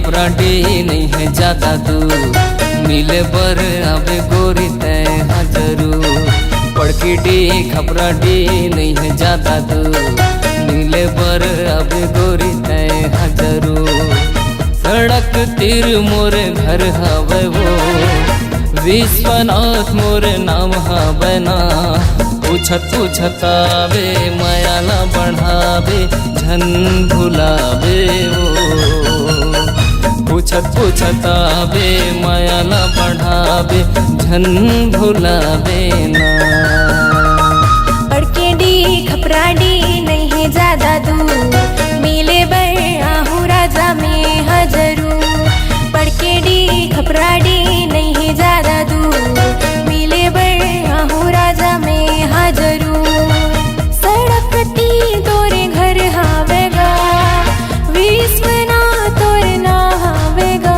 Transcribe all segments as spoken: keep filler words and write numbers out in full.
खपराडी नइ हे जादा दूर, मिले बर आबे गोरी तैं हा जरूर। पड़कीडी खपराडी नइ हे जादा दूर, मिले बर आबे गोरी तैं हा जरूर। सड़क तीर मोर घर हवय वो, विश्वनाथ मोर नाम हवय ना। पूछत पूछत आबे, मया ला बढ़ाबे, झन भुलाबे वो। पूछत पूछत आबे, मया ला बढ़ाबे, झन भुलाबे ना। पड़कीडी खपराडी नइ हे जादा दूर, मिले बर आहूं राजा में हा जरूर। पड़कीडी खपराडी नइ हे जादा दूर, मिले बर आहूं राजा में हा जरूर। सड़क तीर तोरे घर हावे गा, विश्वनाथ तोर नाम हावे गा।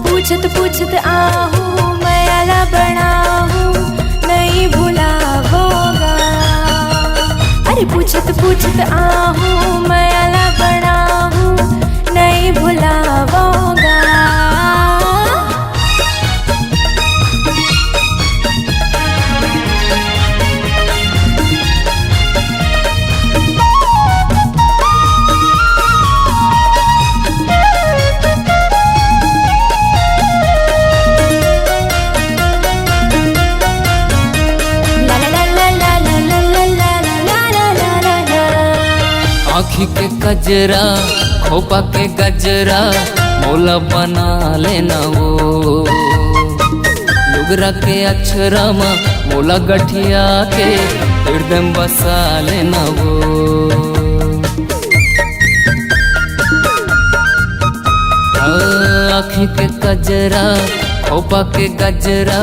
पूछत पूछत आहूं, मया ला बढ़ाहूं, नइ भुलावो गा। अरे पूछत पूछत आहूं, मया ला बढ़ाहूं, नइ भुलावो गा। आँखी के कजरा, खोपा के गजरा, मोला बना लेना वो। लुगरा के अक्षरा म मोला गठिया के हृदय म बसा लेना वो। हाँ, आँखी के कजरा, खोपा के गजरा,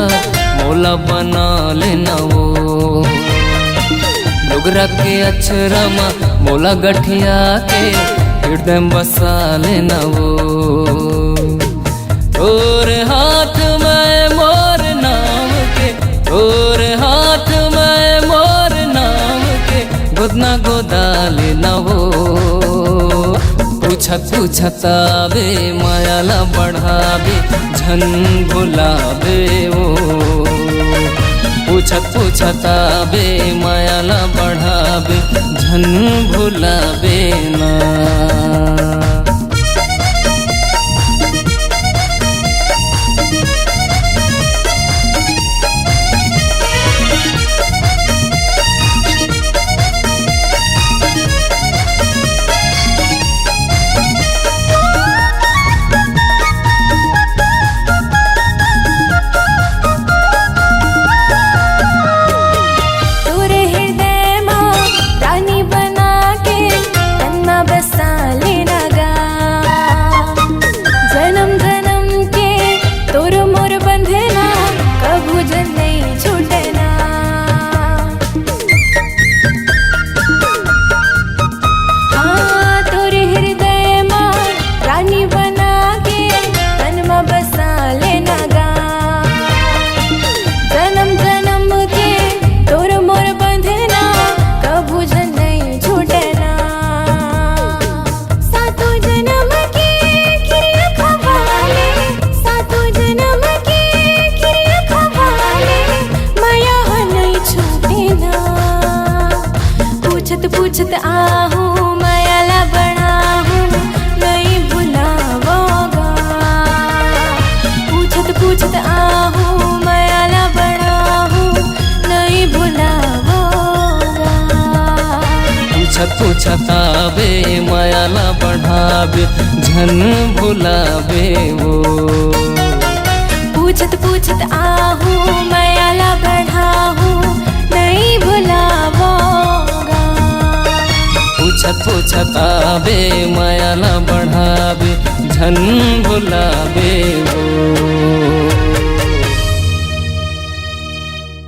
मोला बना लेना वो। लुगरा के अक्षरा म मोला गठिया के हृदय म बसा लेना वो। तोर हाथ में मोर नाम के, तोर हाथ में मोर नाम के गोदना गोदा लेना वो। पूछत पूछत आबे, मया ला बढ़ाबे, झन भुलाबे वो। पूछत पूछत आबे, मया ला बढ़ाबे, झन भुलाबे ना। तोरे हृदय मा रानी बना के तन मा बसा लेना गा। जनम जनम के तोर मोर बंधना कभू झन नइ छूटना। हाँ, तोर हृदय मा रानी बना के तन मा बसा लेना गा। जनम जनम के तोर मोर बंधना कभू झन नइ छूटना। सातों जनम के किरिया खवा ले, सातों जनम के किरिया खवा ले, मया ह नइ छूटना। पूछत पूछत आहूं, मया ला बढ़ाहूं, नइ भुलावों गा। पूछत पूछत आहूं, मया ला बढ़ाहूं, नइ भुलावों गा। पूछत पूछत आबे, मया ला बढ़ाबे, झन भुलाबे वो। पूछत पूछत आहूं, मया ला बढ़ाहूं, नइ भुलावों गा। पूछत पूछत आबे, मया ला बढ़ाबे, झन भुलाबे वो।